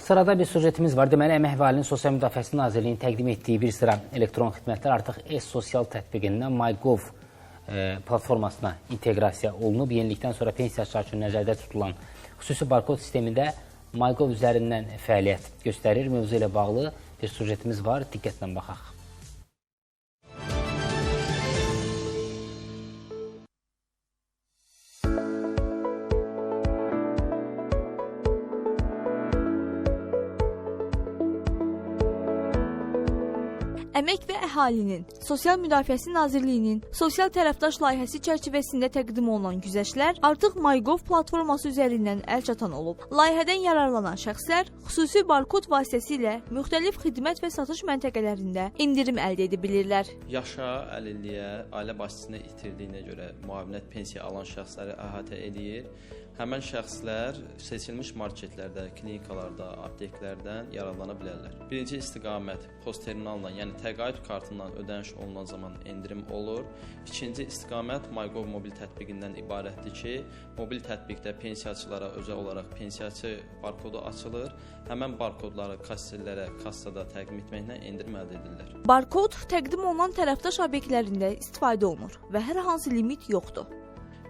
Sırada bir süjetimiz var. Deməli, Əmək və Əhalinin Sosial Müdafiəsi Nazirliyinin təqdim etdiyi bir sıra elektron xidmətlər artıq e-sosial tətbiqindən MyGov platformasına inteqrasiya olunub. Yenilikdən sonra pensiyaçılar üçün nəzərdə tutulan xüsusi barkod sistemində MyGov üzərindən fəaliyyət göstərir. Mövzu ilə bağlı bir süjetimiz var. Diqqətlə baxaq. Əmək və Əhalinin Sosial Müdafiəsi Nazirliyinin Sosial Tərəfdaş layihəsi çərçivəsində təqdim olunan güzəştlər artıq MyGov platforması üzərindən əl çatan olub. Layihədən yararlanan şəxslər xüsusi barkod vasitəsilə müxtəlif xidmət və satış məntəqələrində endirim əldə edə bilirlər. Yaşa, əlilliyə, ailə başçısını itirdiyinə görə müavinət pensiya alan şəxsləri əhatə edir. Həmən şəxslər seçilmiş marketlərdə, klinikalarda, apteklərdən yararlana bilərlər. Birinci istiqamət post terminalla, yəni təqaüd kartından ödəniş olunan zaman endirim olur. İkinci istiqamət MyGov mobil tətbiqindən ibarətdir ki, mobil tətbiqdə pensiyaçılara özəl olaraq pensiyaçı barkodu açılır. Həmən barkodları kassirlərə kassada təqdim etməklə endirim əldə edirlər. Barkod təqdim olunan tərəfdaş obyektlərində istifadə olunur və hər hansı limit yoxdur.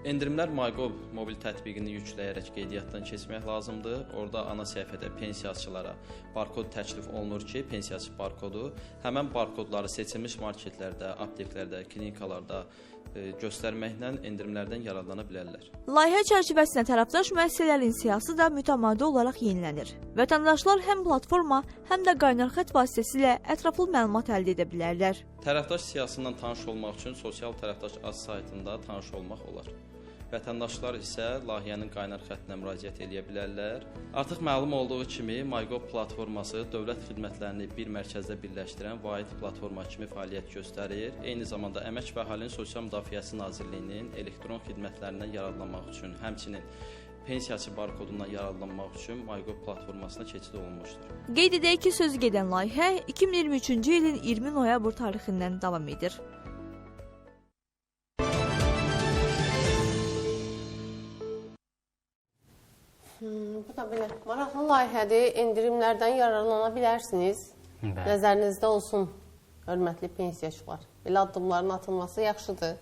Endirimlər MyGov mobil tətbiqini yükləyərək qeydiyyatdan keçmək lazımdır. Orada ana səhifədə pensiyaçılara barkod təklif olunur ki, pensiyaçı barkodu. Həmən barkodları seçilmiş marketlərdə, apteklərdə, klinikalarda göstərməklə endirimlərdən yararlana bilərlər. Layihə çərçivəsində tərəfdaş müəssisələrin siyahısı da mütəmadi olaraq yenilənir. Vətəndaşlar həm platforma, həm də qaynar xətt vasitəsilə ətraflı məlumat əldə edə bilərlər. Tərəfdaş siyahısından tanış olmaq üçün Sosial Tərəfdaş az saytında tanış olmaq olar. Vətəndaşlar isə layihənin qaynar xəttinə müraciət eləyə bilərlər. Artıq məlum olduğu kimi MyGov platforması dövlət xidmətlərini bir mərkəzdə birləşdirən vahid platforma kimi fəaliyyət göstərir. Eyni zamanda Əmək və Əhalinin Sosial Müdafiəsi Nazirliyinin elektron xidmətlərindən yararlanmaq üçün, həmçinin pensiyaçı barkodundan yararlanmaq üçün MyGov platformasına keçid olunmuşdur. Qeyd edək ki, sözü gedən layihə 2023-cü ilin 20 noyabr tarixindən davam edir. Bu da belə maraqlı layihədir. Endirimlərdən yararlana bilərsiniz. Bəli. Nəzərinizdə olsun, hörmətli pensiyaçılar. Belə addımların atılması yaxşıdır.